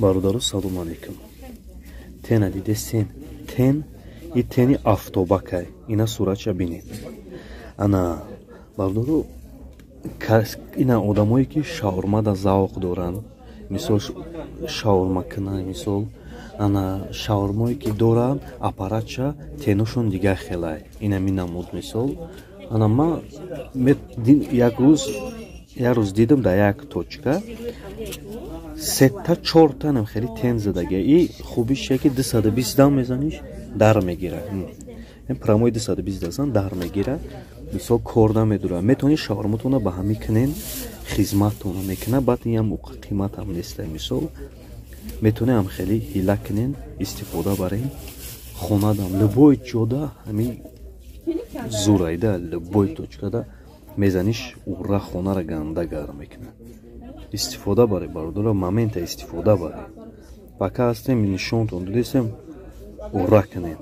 Бародару, салому алейкум. Тена дидесен? Тен и тени автобакай. Ина суратша бинед. Ана, бародару, ина одамое, ки шаурмада завқ доранд, мисол, шаурма кунанд, мисол, ана шаурмое, ки доранд, аппаратша, теношон дигар хелай. Ина минамуд, мисол, ана ман як рӯз дидам, дар як точка сета, чортанам хеле тен задага. И хубиш яки 220 дам мезаниш, дар мегира. Прямой 220 дасан, дар мегира. Мисол, кор намедура, метавонӣ шаурматона ба ҳамӣ кунен, хизматтона мекуна. Баъд иам қиматам неста. Мисол, метавонӣ ҳам хеле ҳила кунен, истифода барем хонадам. Любой ҷода ҳамин зурайда, любой точкада мезаниш, ура, хонара ганда гарм мекунад. Истифода баре, бародаро, момента истифода баре. Пока ҳастем, нишонтон додесем, ура кунед.